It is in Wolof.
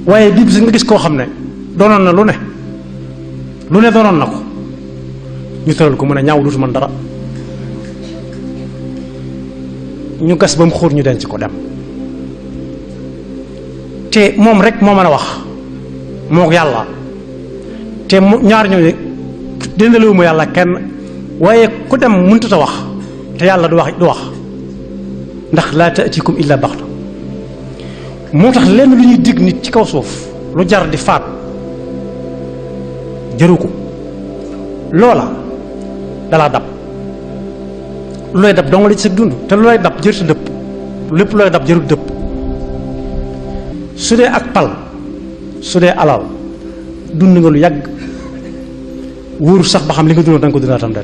waaye bii bis nga gis koo xam ne doonoon na lu ne doonoon na ko ñu tëral ko mën a ñaaw duutu man dara ñu gas ba mu xóot ñu denc ko dem te moom rek moo mën a wax moo ko yàlla te ñaar ñooñu dendalewuma yàlla kenn waaye ku dem mënut a wax te yàlla du wax ndax laa taatikum illa baxta moo tax lenn lu ñuy dig nit ci kaw suuf lu jar di faat jëru ko loola dalaa dab lu lay dab dong la ci sa dund te lu lay dab jërut a dëpp lépp lu lay dab jërut dëpp su dee ak pal su dee alal dund nga lu yàgg wóoru sax ba xam li nga dundoon da nga ko dundaatam de